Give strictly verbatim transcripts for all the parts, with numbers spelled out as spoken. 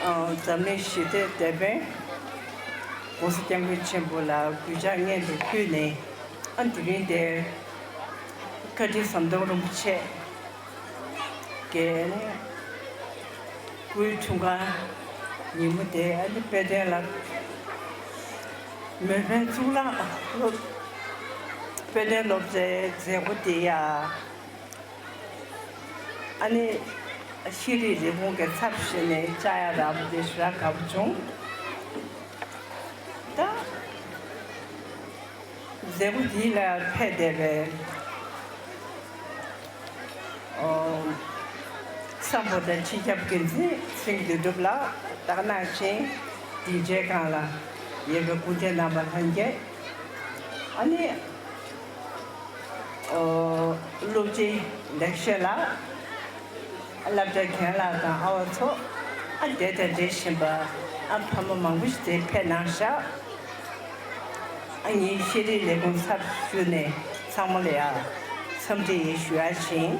འཛམ་གླིང་ཞི་བདེའི་དེད་དཔོན་༸གོང་ས་༸སྐྱབས་མགོན་ཆེན་པོ་ལ་གུས་ཕྱག་སྔོན་དུ་ཕུལ་ནས། ཨ་དེ་རིང་འདིར་བཀའ་ཁྲི་ཟམ་གདོང་རིན་པོ་ཆེ་གི་སྐུའི་འཁྲུངས་སྐར་ཉིན་མོ་དེ། ཨ་ནི་དཔལ་ལྡན་ལ་མོས་པའི་གཙུག་ལག་སློབ་དཔལ་ལྡན་སློབ་གྲྭའི་མཛད་སྒོ་དེ་ཡ། ཨ་ནི་ཤེས་རིག་ལས་ཁུངས་ཀྱི་ཚབ་བྱས་ནས་བཅར་ཡ་རག་པ་དེ་ཞེ་དྲག་དགའ་པོ་བྱུང་། ད་མཛད་སྒོ་འདི་ལ་ཕེབས་བསྡད་པའི་ཨོ་སམ་བྷོ་ཊ་སྤྱི་ཁྱབ་འགན་འཛིན་ཚེ་རིང་དོན་གྲུབ་ལགས། ད་ག་ནང་བཞིན་སྡིངས་ཆའི་སྒང་ལ་ཡོད་པའི་སྐུ་མགྲོན་རྣམ་པ་ལྷན་རྒྱས། ཨ་ནི་ཨོ་སློབ་སྤྱི་ལེགས་བཤད་ལགས། སློབ་གྲྭའི་རྒན་ལགས་དང་ཨ་བ་ཚོ། ཨ་དེ་དང་འབྲེལ་བཞིན་པ་ཨ་ཕ་མ་མང་པོ་ཞིག་དེ་ཕེབས་གནང་ཤག་ཨ་ངའི་ཤེས་རིག་ལས་ཁུངས་ཚབ་ཞུས་ནས་ཚང་མ་ལ་ཡ་འཚམས་འདྲི་ཞུ་ཡ་ཕྱིན།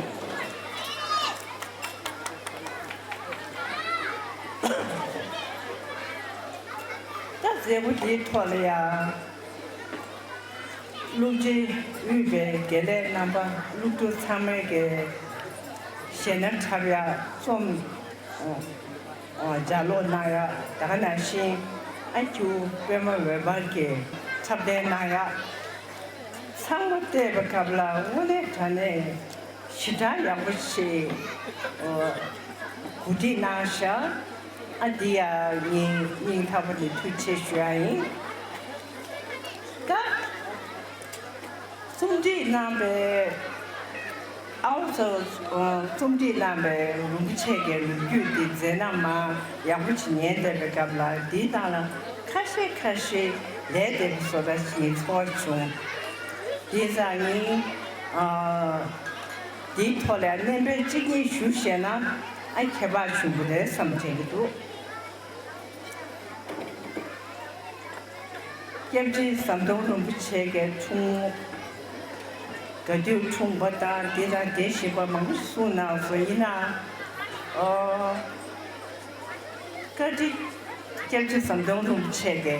ད་མཛད་སྒོ་འདིའི་ཐོག་ལ་ཡ། སློབ་སྤྱི་དབུས་པའི་དགེ་ལས་རྣམ་པ་སློབ་ཕྲུག་ཚང་མའི་གི་ཞལ་ནས་འཁྲབ་ཡག་རྩོམ་ལྗགས་ཀློག་གནང་ཡག་ད་ག་ནང་བཞིན་ཨ་ཁྱུ་པད་མ་འོད་འབར་གྱིས་འཁྲབ་སྟོན་གནང་ཡག་ཚང་མ་བལྟས་པའི་སྐབས་ལ་དངོས་གནས་དྲང་གནས་ཞེ་དྲག་ཡག་པོ་ཞིག་གོ་སྒྲིག་གནང་ཤག་ཨ་འདི་ཡ་ངས་སྙིང་ཐག་པ་ནས་ཐུགས་རྗེ་ཆེ་ཞུ་ཡ་ཡིན། ད་རྩོམ་སྒྲིག་གནང་པའི་ཨའོ་ཚོ་རྩོམ་སྒྲིག་གནང་པའི་རིན་པོ་ཆེ་གི་ལོ་རྒྱུས་འདི་མཛད་རྣམ་མ་ཡག་པོ་ཅིག་ཉན་བསྡད་པའི་སྐབས་ལ་འདིའི་ནང་ལ་ཁ་ཤས་ཁ་ཤས་ལས་འདས་པ་བཟོ་འདྲ་ཞིག་ཚོར་བྱུང་། དེ་ཙང་ངས་ཨ་འདིའི་ཐོག་ལ་སྣོན་པ་གཅིག་གཉིས་ཞུ་ཤེས་ན་ཨ་ཁྱད་པར་ཆེན་པོ་རེད་བསམ་དྲན་གྱི་འདུག་སྐྱབས་རྗེ་ཟམ་གདོང་རིན་པོ་ཆེ་གི་འཁྲུངས་ག་དུས་འཁྲུངས་པ་དང་དེ་དང་དེ་བཞིན་པ་མང་པོ་གསུངས་གནང་སོང་། ཡིན་ནའང་ཨོ་བཀའ་ཁྲི་སྐྱབས་རྗེ་ཟམ་གདོང་རིན་པོ་ཆེ་གི་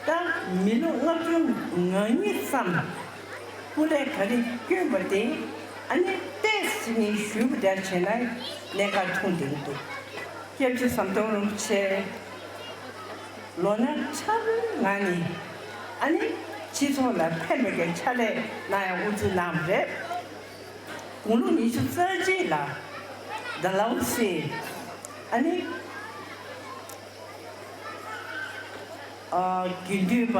ད་མི་ལོ་ལྔ་བཅུ་ང་གཉིས་ཙམ་སྐུ་ལས་ག་རེ་བསྐྱོན་པ་དེ་ཨ་ནི་ཏོག་ཙམ་ཞུས་པ་འདྲ་བྱས་ན་གནད་འགག་མཐོང་བསྡད་ཀྱི་འདུག་སྐྱབས་རྗེ་ཟམ་གདོང་རིན་པོ་ཆེ་ལོ་ན་ཆ་ལྔ་ནས་ཨ་ནི་སྤྱི་ཚོགས་ལ་ཕན་པའི་གི་ཕྱག་ལས་གནང་ཡ་དབུ་འཛུགས་གནང་བ་རེད། དགུང་ལོ་ཉི་ཤུ་རྩ་གཅིག་ལ་ཌལ་ཧོ་སི་ཨ་ནི་ཨ་དགེ་འདུན་པ་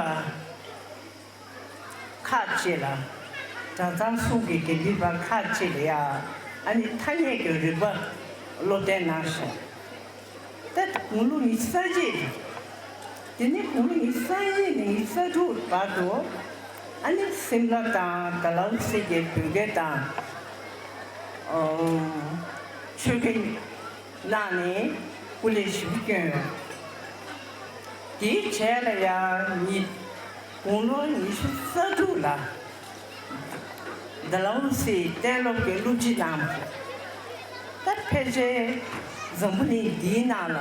ཁག་ཅིག་ལ། གྲྭ་ཚང་གསུམ་གྱི་དགེ་འདུན་པ་ཁག་ཅིག་ལ་ཡ་ཨ་ནི་ཐ་སྙད་ཀྱི་རིག་པ་སློབ་སྟོན་གནང་སོང་། ད་དགུང་ལོ་ཉི་ཤུ་རྩ་གཅིག་རེད། དེ་ནས་དགུང་ལོ་ཉི་ཤུ་རྩ་གཉིས་ནས་ཉི་ཤུ་རྩ་དྲུག་བར་དུ་ཨ་ནི་སིམ་ལ་དང་ཌལ་ཧོ་སི་གི་བོད་སྐད་དང་ཨོ་ཆོས་སྐད་གནང་ནས་སྐུ་ལས་ཞེ་པོ་བསྐྱོན་ཡོད། དེའི་རྗེས་ལ་ཡང་ཉིད་དགུང་ལོ་ཉི་ཤུ་རྩ་དྲུག་ལ་ཌལ་ཧོ་སི་གཏན་སློབ་ཀྱི་སློབ་སྤྱི་གནང་བ་རེད། ད་ཕལ་ཆེར་འཛམ་བུ་གླིང་འདིའི་ནང་ལ་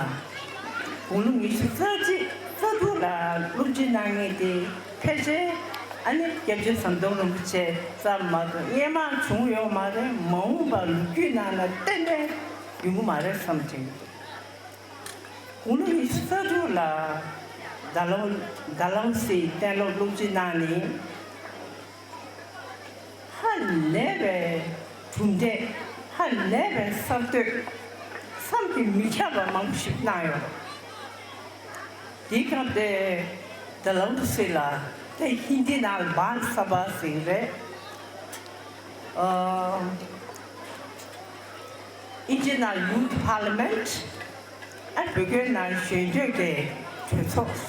དགུང་ལོ་ཉི་ཤུ་རྩ་གཅིག་རྩ་དྲུག་ལ་སློབ་སྤྱི་གནང་མཁན་དེ་ཕལ་ཆེར་ཨ་ནི་སྐྱབས་རྗེ་ཟམ་གདོང་རིན་པོ་ཆེ་ཙམ་མ་གཏོགས་སྔོན་མ་བྱུང་ཡོད་མ་རེད། མ་འོངས་པ་ལོ་རྒྱུས་ནང་ལ་གཏན་ནས་ཡོང་གི་མ་རེད་བསམ་དྲན་གྱི་འདུག་དགུང་ལོ་ཉི་ཤུ་རྩ་དྲུག་ལ་ཌལ་ཧོ་ཌལ་ཧོ་སི་གཏན་སློབ་སློབ་སྤྱི་གནང་ནས། ཧ་ལས་པའི་གྲུབ་འབྲས། ཧ་ལས་པའི་གསར་གཏོད། བསམ་གྱིས་མི་ཁྱབ་པ་མང་པོ་ཞིག་གནང་ཡོད། དེའི་སྐབས་དེ་ཌལ་ཧོ་སི་ལ་དེ་ཧིན་དི་ནང་ལ་བཱལ་སབ་བྷ་ཟེར་གྱི་རེད། ཨ་Indian Youth Parliament། ཨ་བོད་སྐད་ནང་གཞོན་སྐྱེས་ཀྱི་གྲོས་ཚོགས།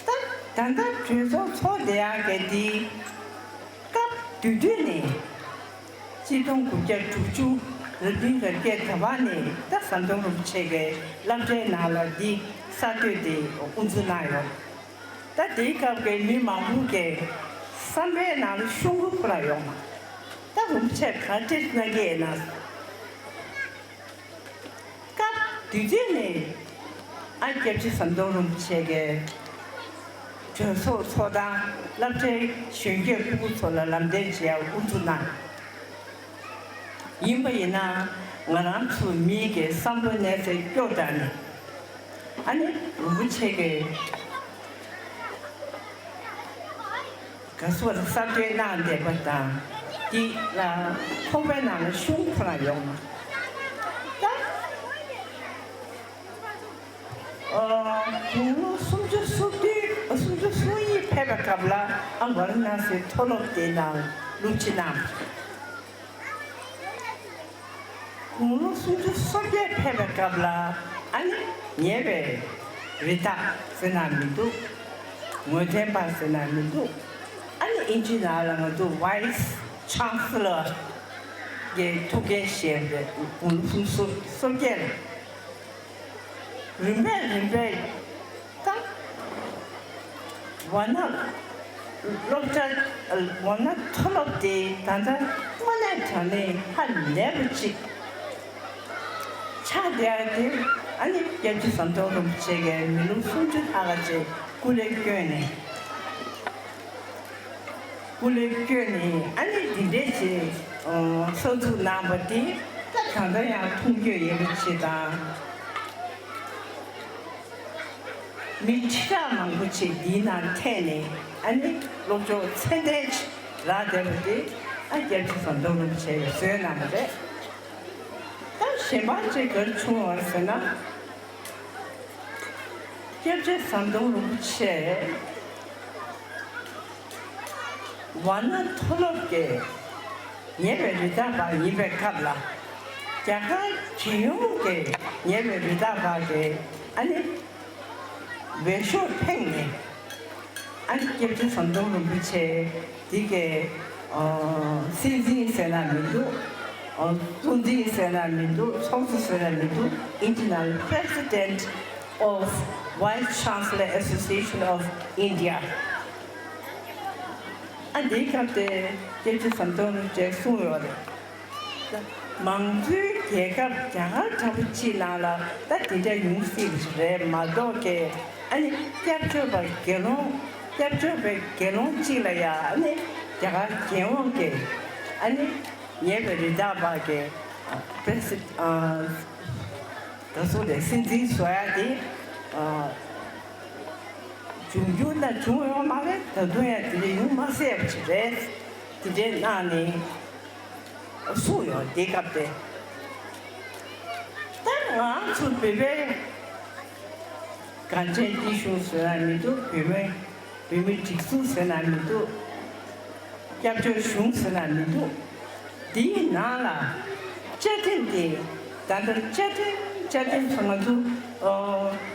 ད་ད་ལྟ་གྲོས་ཚོགས་ཚོགས་བསྡད་ཡག་གི་དེ་སྐབས་དེ་དུས་ནས་གཅིག་སྟོང་དགུ་བརྒྱ་དྲུག་ཅུ་རབ་བདུན་རབ་བརྒྱད་ད་བར་ནས་ད་ཟམ་གདོང་རིན་པོ་ཆེ་གི་སློབ་གྲྭའི་ནང་ལ་འདི་གསར་གཏོད་དེ་དབུ་འཛུགས་གནང་ཡོད། ད་དེའི་སྐབས་ཀྱི་མི་མང་པོ་གི་བསམ་པའི་ནང་ལ་ཤོག་གུ་ཁོ་རང་ཡོང་མ། ད་རིན་པོ་ཆེ་ག་འདྲས་གནང་གི་ཡིན་ན། སྐབས་ དུས་ཚོད་ནས་ཨ་སྐྱབས་རྗེ་ཟམ་གདོང་རིན་པོ་ཆེ་གིས་གྲོས་ཚོགས་ཚོགས་སྟངས་སློབ་གྲྭའི་གཞོན་སྐྱེས་ཕྲུ་གུ་ཚོ་ལ་ལམ་སྟོན་བྱེད་ཡག་དབུ་འཛུགས་གནང་། ཡིན་པ་ཡིན་ན་ང་རང་ཚོ་མི་གི་བསམ་བློ་གནས་ཚད་སྐྱོ་དྲགས་ནས་ཨ་ནི་རིན་པོ་ཆེ་གིས་ག་སོགས་ལ་གསར་གཏོད་གནང་བསྡད་པ་དང་། འདི་ལ་ཁོག་པའི་ནང་ལ་ཤུགས་ཁོ་རང་ཡོང་མ། ད་ཨ་དགུང་ལོ་སུམ་ཅུ་སོ་བདུན་སུམ་ཅུ་སོ་གཉིས་ཕེབས་པའི་སྐབས་ལ་ཨ་ཝཱ་ར་ཎ་སིའི་མཐོ་སློབ་དེའི་ནང་སློབ་ཁྲིད་གནང་། དགུང་ལོ་སུམ་ཅུ་སོ་བརྒྱད་ཕེབས་པའི་སྐབས་ལ་ཨ་ནི་ཉེ་བའི་རི་དྭགས་ཟེར་ན་མི་འདུག་ངོས་འཛིན་པ་ཟེར་ན་མི་འདུག་ཨ་ནི་ཨིན་ཇི་ནང་ལ་ང་ཚོ་Vice Chancellor གི་ཐུགས་འགན་བཞེས་པའི་དགུང་ལོ་སུམ་ཅུ་སོ་བརྒྱད་ལ། རིམ་པས་རིམ་པས་ད་ཝཱ་ཎ་སློབ་གྲྭ་ཝཱ་ཎ་མཐོ་སློབ་དེ་ད་ལྟ་དངོས་གནས་དྲང་གནས་ཧ་ལས་པ་ཅིག་ཆགས་བསྡད་དེ། ཨ་ནི་སྐྱབས་རྗེ་ཟམ་གདོང་རིན་པོ་ཆེ་གིས་མི་ལོ་སུམ་ཅུ་ལྷག་ཙམ་སྐུ་ལས་བསྐྱོན་ནས། སྐུ་ལས་བསྐྱོན་ནས་ཨ་ནི་འདི་འདྲས་ཅིག་གསར་འཛུགས་གནང་བ་དེ་ད་གང་ལྟར་ཡང་མཐོང་ཆོས་ཡོད་པ་ཅིག་དང་། མི་ཁྲི་ཕྲག་མང་པོ་ཅིག་འདིའི་ནང་འཐེན་ནས་ཨ་ནི་སློབ་སྦྱོང་ཚད་ལྡན་ཅིག་རག་བསྡད་པ་དེ་ཨ་སྐྱབས་རྗེ་ཟམ་གདོང་རིན་པོ་ཆེ་གིས་བཟོས་གནང་བ་རེད། ད་གཞན་པ་ཅིག་ག་རེ་བྱུང་བ་ཟེར་ན། སྐྱབས་རྗེ་ཟམ་གདོང་རིན་པོ་ཆེ་ཝཱ་ཎ་མཐོ་སློབ་ཀྱི་ཉེ་བའི་རི་དྭགས་པ་ཡིན་པའི་སྐབས་ལ། རྒྱ་གར་རྒྱལ་ཡོངས་ཀྱི་ཉེ་བའི་རི་དྭགས་པ་གི་ཨ་ནི་འོས་ཤོག་འཕེན་ནས། ཨ་ནི་སྐྱབས་རྗེ་ཟམ་གདོང་རིན་པོ་ཆེ་འདི་གའི་ཨ་སྲིད་འཛིན་ཟེར་ན་མི་འདུག་ཨ་གཙོ་འཛིན་ཟེར་ན་མི་འདུག་ཚོགས་གཙོ་ཟེར་ན་མི་འདུག Internal President of Vice Chancellor Association of India། ཨ་འདིའི་སྐབས་དེ་སྐྱབས་རྗེ་ཟམ་གདོང་རིན་པོ་ཆེས་གསུངས་ཡོད་རེད། མང་གཙོའི་རྒྱལ་ཁབ་རྒྱ་གར་འདྲ་པོ་ཅིག་ནང་ལ་ད་དེ་འདྲ་ཡོང་སྲིད་པ་ཞིག་རེད་མ་གཏོགས་ཀྱི། ཨ་ནི་སྐྱབས་བཅོལ་བ་དགེ་སློང་སྐྱབས་བཅོལ་བའི་དགེ་སློང་གཅིག་ལ་ཡ་ཨ་ནི་རྒྱ་གར་རྒྱལ་ཡོངས་ཀྱི་ཨ་ནི་ཉེ་བའི་རི་དྭགས་པ་གི་པྲེ་སི་ཨ་ད་སོ་དེ་སྲིད་འཛིན་བཟོ་ཡ་དེ་ཨ་འབྱུང་འགྱུར་ན་བྱུང་ཡོད་མ་རེད། ད་དུང་ཡང་དེ་འདྲ་ཡོང་མ་སྲིད་པ་ཅིག་རེད། དེ་འདྲའི་གནང་ནས། གསུངས་ཡོད་དེ་སྐབས་དེ། ད་ང་ཚོ་བོད་པའི་གངས་ཅན་སྐྱིད་གཤོངས་ཟེར་ན་མི་འདུག་བོད་མི་བོད་མི་སྒྲིག་འཛུགས་ཟེར་ན་མི་འདུག་སྐྱབས་བཅོལ་གཞུང་ཟེར་ན་མི་འདུག་འདིའི་ནང་ལ་བཅའ་ཁྲིམས་དེ་ད་ལྟ་བཅའ་ཁྲིམས་བཅའ་ཁྲིམས་སུ་ང་ཚོ་ཨོ་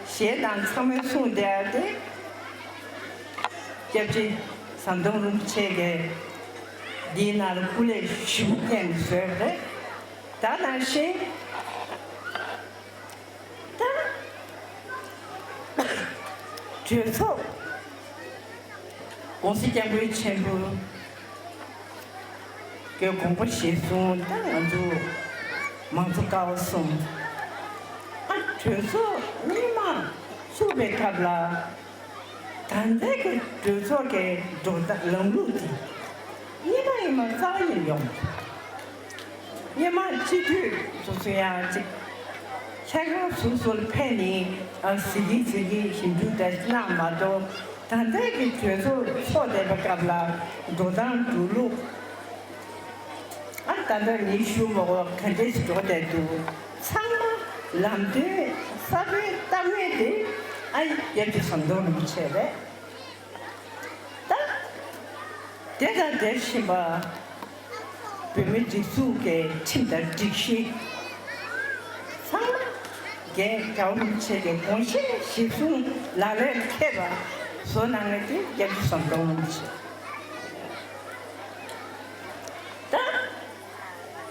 གཞས་དང་ཚང་མས་གསུངས་བསྡད་ཡ་དེ། སྐྱབས་རྗེ་ཟམ་གདོང་རིན་པོ་ཆེ་གིས་འདིའི་ནང་ལ་སྐུ་ལས་ཞེ་པོ་བསྐྱོན་ནས་བཟོས་པ་རེད། ད་ནང་བཞིན་ད་གྲོས་ཚོགས་༸གོང་ས་༸སྐྱབས་མགོན་ཆེན་པོ་གི་དགོངས་པ་གཞིར་བཟུང་ད་ང་ཚོ་མང་གཙོ་ཀ་བ་གསུམ་ཨ་གྲོས་ཚོགས་སྔོན་མ་བཙུགས་པའི་སྐབས་ལ། ད་ལྟའི་གི་གྲོས་ཚོགས་ཀྱི་འགྲོ་སྟངས་ལམ་ལུགས་དེ་སྔོན་མ་ཡིན་མ་རྩ་བ་ཉིད་ཡོང་མ་སྔོན་མ་སྤྱི་འཐུས་སོ་སོ་ཡང་ཅིག་ལྷན་ཁང་སོ་སོར་ཕེབས་ནས་ཨ་ཟི་གི་ཟི་གི་ཞིབ་འཇུག་དེ་གནང་མ་གཏོགས། ད་ལྟའི་གི་གྲོས་ཚོགས་ཚོགས་བསྡད་པའི་སྐབས་ལ་འགྲོ་སྟངས་འགྲོ་ལུགས། ཨ་ད་ལྟ་ངས་ཞུ་མ་དགོས་ག་འདྲས་འགྲོ་བསྡད་འདུག་ཚང་མ་ལམ་སྟོན་གསར་པའི་གཏམ་ངན་དེ་ཨ་སྐྱབས་རྗེ་ཟམ་གདོང་རིན་པོ་ཆེ་རེད། ད་དེ་དང་དེར་ཕྱིན་པ་བོད་མི་སྒྲིག་འཛུགས་ཀྱི་ཁྲིམས་དང་སྒྲིག་གཞི་ཚང་མ་རྒན་རྒྱལ་བ་རིན་པོ་ཆེ་གི་དགོངས་བཞེད་གཞིར་བཟུང་ལག་ལེན་འཁེལ་བ་བཟོ་གནང་མཁན་དེ་སྐྱབས་རྗེ་ཟམ་གདོང་རིན་པོ་ཆེ། ད་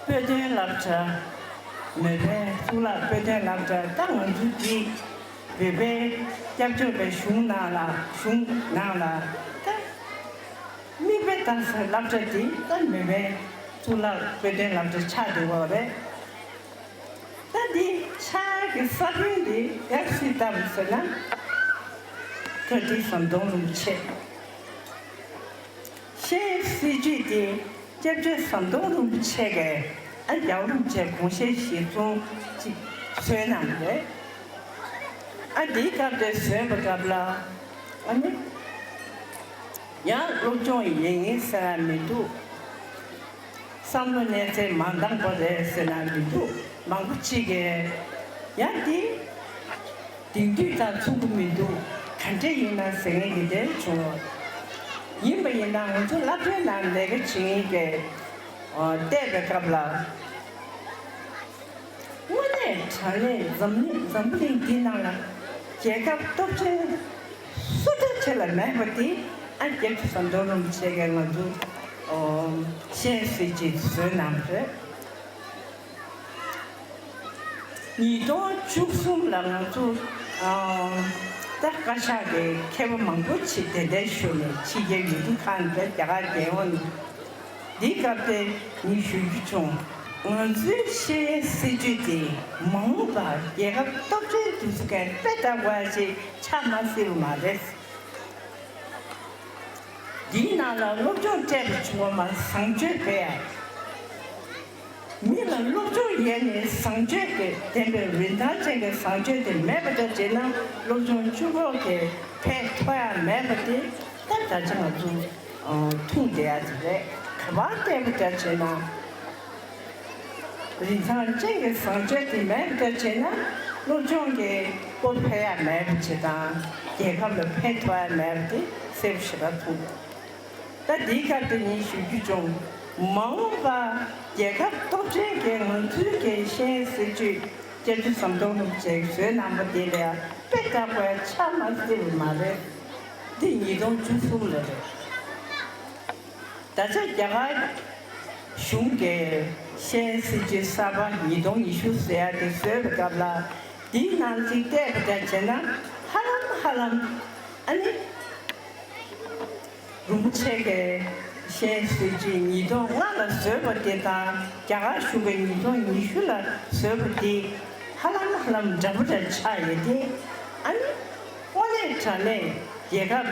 དཔེ་སྟོན་སློབ་གྲྭ། མོས་པའི་གཙུག་ལག་དཔེ་སྟོན་སློབ་གྲྭ་ད་ང་ཚོ་འདི་བོད་པའི་སྐྱབས་བཅོལ་བའི་གཞུང་ནང་ལ་གཞུང་ནང་ལ་ད་མིག་དཔེ་ལྟ་སའི་སློབ་གྲྭ་འདི་ད་མོས་པའི་གཙུག་ལག་དཔེ་སྟོན་སློབ་གྲྭ་ཆགས་བསྡད་ཡོད་རེད། ད་འདི་ཆགས་ གི་ས་བོན་འདི་ག་རེ་བཏབ་ཟེར་ན། བཀའ་ཁྲི་ཟམ་གདོང་རིན་པོ་ཆེ། གཞན་སྲིད་ཇུས་དེ་སྐྱབས་རྗེ་ཟམ་གདོང་རིན་པོ་ཆེ་གིས་ཨ་རྒྱལ་བ་རིན་པོ་ཆེ་དགོངས་བཞེད་གཞིར་བཟུང་ཅིག་བཟོས་གནང་བ་རེད། ཨ་འདིའི་སྐབས་དེ་བཟོས་པའི་སྐབས་ལ་ཨ་ནི་ཡང་སློབ་སྦྱོང་ཡིན་ཟེར་ན་མི་འདུག་བསམ་བློ་གནས་ཚད་མ་འདང་པོ་རེད་ཟེར་ན་མི་འདུག་མང་པོ་ཅིག་གིས་ཡང་འདི་དེང་དུས་དང་མཚུངས་ཀྱི་མི་འདུག་ག་འདྲ་ཡིན་ན་ཟེར་མཁན་གྱི་དེ་བྱུང་། ཡིན་པ་ཡིན་ན་ང་ཚོ་སློབ་གྲྭའི་ནང་ལས་ཀ་བྱེད་མཁན་གྱི་བལྟས་པའི་སྐབས་ལ། དངོས་གནས་དྲང་གནས་འཛམ་གླིང་འཛམ་བུ་གླིང་འདི་ནང་ལ་རྒྱལ་ཁབ་སྟོབས་ཆེན་སུ་འདྲ་ཆེ་ལ་མེད་པ་དེ་ཨ་སྐྱབས་རྗེ་ཟམ་གདོང་རིན་པོ་ཆེ་གིས་ང་ཚོ་གཞན་སྲིད་ཇུས་བཟོས་གནང་བ་རེད། ཉིས་སྟོང་བཅུ་གསུམ་ལ་ང་ཚོ་ཨ་ད་བཀའ་ཤག་གི་མཁས་པ་མང་པོ་ཅིག་དེ་འདྲའི་ཞུ་ནས་ཕྱི་རྒྱལ་ཡུལ་གྲུ་ཁག་ནས་རྒྱ་གར་རྒྱལ་ཡོངས་ནས། འདིའི་སྐབས་དེ་ངས་ཞུ་རྒྱུ་བྱུང་། ང་ཚོའི་ཤེས་ཡོན་སྲིད་ཇུས་དེ་མ་འོངས་པར་རྒྱལ་ཁབ་སྟོབས་ཆེན་འདི་ཚོ་གས་དཔེ་ལྟ་དགོས་ཡ་ཅིག་ཆགས་མ་སྲིད་པ་མ་རེད། འདིའི་ནང་ལ་སློབ་སྦྱོང་སྤྲད་པ་བྱུང་བ་མ་བཟང་སྤྱོད་སྤེལ་ཡ། མི་ལ་སློབ་སྦྱོང་ཡོད་ནས་བཟང་སྤྱོད་ཀྱི་ལྡན་པའི་རིན་ཐང་ཅན་གྱི་བཟང་སྤྱོད་དེ་མེད་པ་འདྲ་བྱས་ན་སློབ་སྦྱོང་བཅུ་སྐོར་གྱི་ཕན་ཐོགས་ཡ་མེད་པ་དེ་ད་ད་ཆ་ང་ཚོ་ཨ་ཐུག་བསྡད་ཡ་དེ་རེད། ག་པར་བལྟས་པ་འདྲ་བྱས་ན། རིན་ཐང་ཅན་གྱི་བཟང་སྤྱོད་དེ་མེད་པ་བྱས་ན་སློབ་སྦྱོང་གི་སྤོབས་འཕེལ་ཡ་མེད་པ་བྱེད་དང་རྒྱལ་ཁབ་ལ་ཕན་ཐོགས་ཡ་མེད་པ་དེ་གསལ་པོ་ཞེ་དྲག་མཐོང་འདུག་ད་འདིའི་སྐབས་དེ་ངས་ཞུ་རྒྱུ་བྱུང་། མ་འོངས་པ་རྒྱལ་ཁབ་སྟོབས་ཆེན་གྱི་ང་ཚོའི་གི་ཤེས་ཡོན་སྲིད་ཇུས་སྐྱབས་རྗེ་ཟམ་གདོང་རིན་པོ་ཆེས་བཟོས་གནང་པ་དེ་ལ་དཔེ་ལྟ་དགོས་ཡ་ཆགས་མ་སྲིད་པ་མ་རེད། འདི་ཉིས་སྟོང་བཅུ་གསུམ་ལ་རེད། ད་ཆ་རྒྱ་གར་གཞུང་གིས་ཤེས་ཡོན་སྲིད་ཇུས་གསར་པ་ཉིས་སྟོང་ཉི་ཤུ་ཟེར་ཡ་དེ་བཟོས་པའི་སྐབས་ལ་འདིའི་ནང་གི་བལྟས་པ་འདྲ་བྱས་ན་ཧ་ལམ་ཧ་ལམ་ཨ་ནི་རིན་པོ་ཆེ་གིས་ཤེས་ཡོན་སྲིད་ཇུས་ཉིས་སྟོང་ལྔ་ལ་བཟོས་པ་དེ་དང་རྒྱ་གར་གཞུང་གིས་ཉིས་སྟོང་ཉི་ཤུ་ལ་བཟོས་པ་དེ་ཧ་ལམ་ཧ་ལམ་འདྲ་པོ་འདྲ་ཆགས་ཡོད་དེ། ཨ་ནི་དངོས་གནས་དྲང་གནས་རྒྱལ་ཁབ་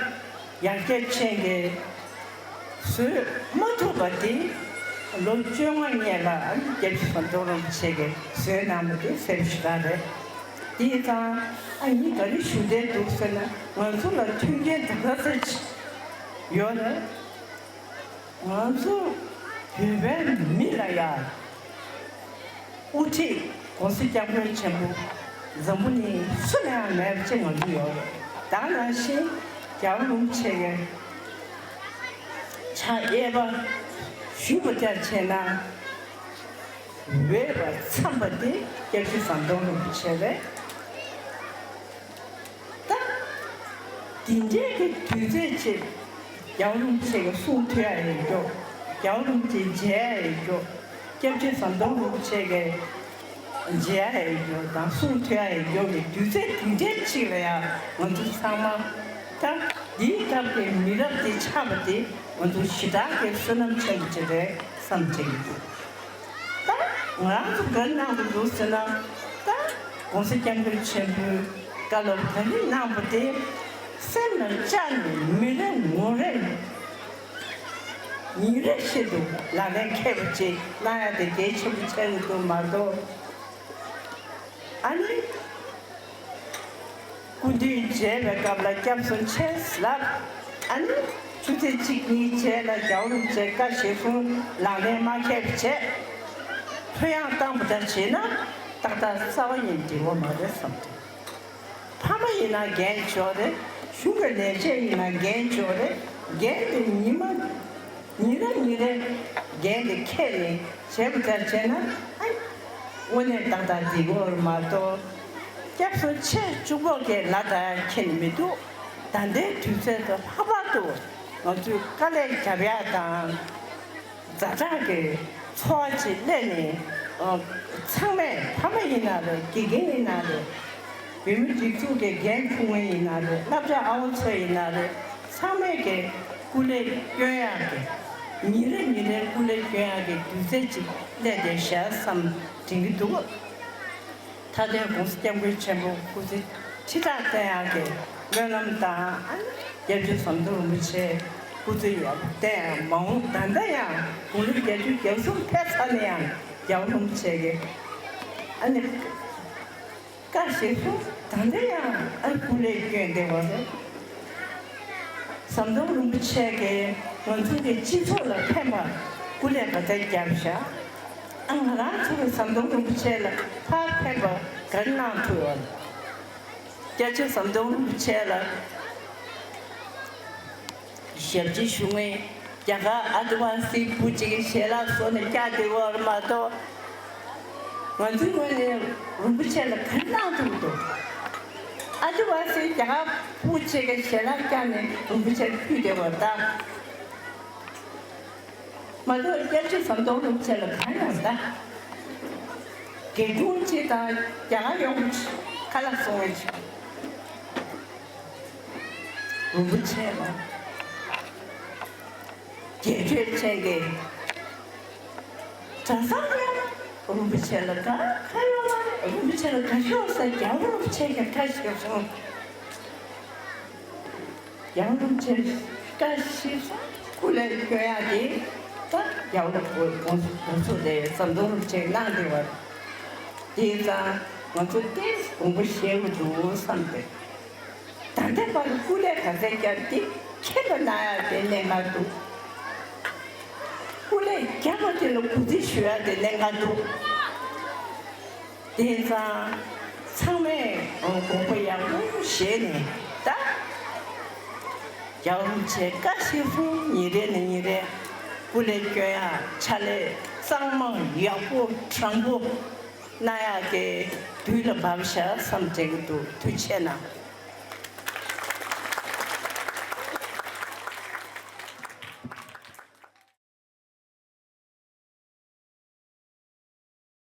ཡར་རྒྱས་ཅན་གྱི་བཟོས་མ་ཐུབ་པ་དེ་ལོ་བཅོ་ལྔ་སྔོན་ལ་ཨ་ནི་སྐྱབས་རྗེ་ཟམ་གདོང་རིན་པོ་ཆེ་གིས་བཟོས་གནང་བ་དེ་གསལ་པོ་ཞེ་དྲག་རེད། དེ་ཡིན་ཙང་ཨ་ནི་ག་རེ་ཞུ་འདོད་འདུག་ཟེར་ན་ང་ཚོ་ལ་མཐུན་རྐྱེན་ག་ཚོད་ཅིག་ཡོད་རེད། ང་ཚོ་བོད་པའི་མི་ལ་ཡ། དབུ་ཁྲིད་༸གོང་ས་༸སྐྱབས་མགོན་ཆེན་པོ་འཛམ་བུ་གླིང་སུ་ལ་ཡང་མེད་པ་ཅིག་ང་ཚོ་ཡོད་རེད། ད་ནང་བཞིན་རྒྱལ་བ་རིན་པོ་ཆེ་གིས་ཕྱག་གཡས་པ་ཞུས་པ་ལྟར་བྱས་ན་འོས་པ་འཚམས་པ་དེ་སྐྱབས་རྗེ་ཟམ་གདོང་རིན་པོ་ཆེ་རེད། ད། དེ་འདྲའི་གི་དུས་ཚོད་ཅིག་རྒྱལ་བ་རིན་པོ་ཆེ་གི་གསུང་ཐོས་ཡ་ཡོད་རྒྱུ། རྒྱལ་བ་རིན་པོ་ཆེ་མཇལ་ཡ་ཡོད་རྒྱུ། སྐྱབས་རྗེ་ཟམ་གདོང་རིན་པོ་ཆེ་གི་མཇལ་ཡ་ཡོད་རྒྱུ་དང་གསུང་ཐོས་ཡ་ཡོད་རྒྱུ་གི་དུས་ཚོད་དེ་འདྲའི་ཅིག་ལ་ཡ་ང་ཚོ་ཚང་མ་ད་འདིའི་སྐབས་ཀྱི་མི་རབས་འདི་ཆགས་པ་དེ་ང་ཚོ་ཞེ་དྲག་གི་བསོད་ནམས་ཆེན་པོ་ཅིག་རེད་བསམ་བྱེད་ཀྱི་འདུག་ད་ང་རང་ཚོ་ག་རེ་གནང་གི་འདུག་ཟེར་ན། ད་༸གོང་ས་༸སྐྱབས་མགོན་ཆེན་པོས་བཀའ་སློབ་ག་རེ་གནང་པ་དེ་སེམས་ལ་བཅངས་ནས་མི་རེ་ངོ་རེ་ཉིན་རེ་བཞིན་དུ་ལག་ལེན་འཁེལ་བ་ཅིག་གནང་ཡ་དེ་གལ་ཆེན་པོ་ཆགས་ཀྱི་འདུག་མ་གཏོགས། ཨ་ནི། སྐུ་མདུན་མཇལ་བའི་སྐབས་ལ་སྐྱབས་སུ་མཆི་ལབ། ཨ་ནི་ཆུ་ཚོད་གཅིག་གཉིས་རྗེས་ལ་རྒྱལ་བ་རིན་པོ་ཆེ་བཀའ་གཞིར་བཟུང་ལག་ལེན་མ་འཁེལ་བ་བྱས། ལྷོད་ཡངས་བཏང་བ་འདྲ་བྱས་ན་ཏག་ཏག་རྩ་བ་ཉིད་འགྲིག་པ་མ་རེད་བསམ་འདུག་ཕ་མ་ཡིན་ན་འགན་འཇོག་རེད། གཞུང་གི་ལས་བྱེད་ཡིན་ན་འགན་འཇོག་རེད། འགན་དེ་ཉི་མ། ཉིན་རེ་ཉིན་རེ་འགན་དེ་འཁྱེར་ནས་བྱེད་དགོས་ཚར་བྱས་ན་ཨ། དངོས་གནས་ཏག་ཏག་འགྲིག་གི་ཡོད་རེད་མ་གཏོགས། སྐྱབས་སུ་མཆི་བཅུག་པོ་གས་ལ་ད་ཁྱེད་ནི་མི་འདུག་ད་ལྟའི་དུས་ཚོད་དུ་ལྷག་པར་དུ་ང་ཚོས་དཀའ་ལས་རྒྱབ་ཡག་དང་། ཛ་དྲག་གི་འཚོ་བ་ཅིག་སླེབས་ནས་ཨ། ཚང་མས་ཕ་མ་ཡིན་ན་རེད། དགེ་རྒན་ཡིན་ན་རེད། བོད་མི་སྒྲིག་འཛུགས་ཀྱི་འགན་འཁུར་མཁན་ཡིན་ན་རེད། སློབ་གྲྭ་ཨ་བ་ཚོ་ཡིན་ན་རེད། ཚང་མས་ཀྱི་སྐུ་ལས་སྐྱོན་ཡག་གི་ཉིན་རེ་ཉིན་རེ་སྐུ་ལས་སྐྱོན་ཡག་གི་དུས་ཚོད་ཅིག་སླེབས་བསྡད་ཤག་བསམ་དྲན་གྱི་འདུག་ད་ མཐའ་དོན་༸གོང་ས་༸སྐྱབས་མགོན་ཆེན་པོ་སྐུ་ཚེ་ཁྲི་ཕྲག་བརྟན་ཡག་གི་སྨོན་ལམ་དང་། ཨ་ནི་རྒྱལ་སྤྱི་ཟམ་གདོང་རིན་པོ་ཆེ་སྐུ་ཚེ་ཡག་པོ་བརྟན་ཡག་མ་འོངས་ད་ལྟ་ཡང་དགུང་ལོ་བརྒྱད་ཅུ་གྱ་གསུམ་ཕེབས་ཚར་ནས་ཡང་༸རྒྱལ་བ་རིན་པོ་ཆེ་གི་ཨ་ནི་བཀའ་བཞེས་སུ་ད་ལྟ་ཡང་ཨ་སྐུ་ལས་བསྐྱོན་བསྡད་པ་རེད། ཟམ་གདོང་རིན་པོ་ཆེ་གིས་ང་ཚོ་གི་སྤྱི་ཚོགས་ལ་ཕན་པ་སྐུ་ལས་ག་ཚད་བརྒྱབ་བཞག་ཨ་ང་རང་ཚོ་གི་ཟམ་གདོང་རིན་པོ་ཆེ་ལ་ཕར་ཕན་པ་ག་རེ་གནང་ཐུབ་ཡོད། སྐྱབས་རྗེ་ཟམ་གདོང་རིན་པོ་ཆེ་ལ་ཞབས་ཕྱི་ཞུ་མཁན་རྒྱ་གར་ཨ་དི་ཝ་སི་བུ་གཅིག་གིས་ཞལ་ལག་བཟོ་ནས་བཀྱག་བསྡད་ཡོད་རེད་མ་གཏོགས། ང་ཚོའི་ངོས་ནས་རིན་པོ་ཆེ་ལ་ག་རེ་གནང་ཐུབ་འདུག་ཨ་དི་ཝ་སི་རྒྱ་གར་བུ་གཅིག་གིས་ཞལ་ལག་བཀྱག་ནས་རིན་པོ་ཆེར་ཕུལ་བསྡད་པ་ད། མ་གཏོགས་སྐྱབས་རྗེ་ཟམ་གདོང་རིན་པོ་ཆེ་ལ་གང་ཡོང་ད། སྒེར་དྲུང་གཅིག་དང་རྒྱ་གར་ཡོང་ཁ་ལག་སོང་བའི་ཆེད། རིན་པོ་ཆེ་ལ་རྒྱལ་ཆོས་ཅན་གྱི་གྲྭ་ཚང་ཡང་རིན་པོ་ཆེ་ལ་ག་ཁ་ཡོང་བ་རིན་པོ་ཆེ་ལ་ག་ཤོག་ས་རྒྱལ་བ་རིན་པོ་ཆེ་གི་ཁ་ཞིག་སོང་། ཡང་རིན་ཆེན་བཀའ་ཤིས་སུ་སྐུ་ལས་སྐྱོན་ཡག་དེ་ད་ཡང་ལ་གོ་གོང་གོང་ཚོ་དེ་ཟམ་གདོང་རིན་ཆེན་གནང་དེ་བར། དེ་ཙང་ང་ཚོ་ཏེ་དགོངས་པ་བཞེས་དགོས་འདུག་བསམ་སྟེ། ད་ལྟའི་བར་སྐུ་ལས་ག་ཚད་བསྐྱར་ཏེ་ཁྱད་པར་གནང་ཡག་དེ་གནད་འགག་འདུག་སྐུ་ལས་བསྐྱར་བ་དེ་ལ་གུས་བརྩི་ཞུ་ཡག་དེ་གནད་འགག་འདུག་དེང་སང་ཚང་མས་དགོངས་པ་ཡག་པོ་བཞེས་ནས་ད་རྒྱལ་བ་རིན་པོ་ཆེ་བཀའ་ཤིས་སུ་ཉིན་རེ་ནས་ཉིན་རེ་སྐུ་ལས་སྐྱོན་ཡག་ཕྱག་ལས་གཙང་མ་ཡག་པོ་དྲང་པོ་གནང་ཡག་གི་དུས་ལ་བབས་ཤག་བསམ་དྲན་གྱི་འདུག་ཐུགས་རྗེ་གནང་།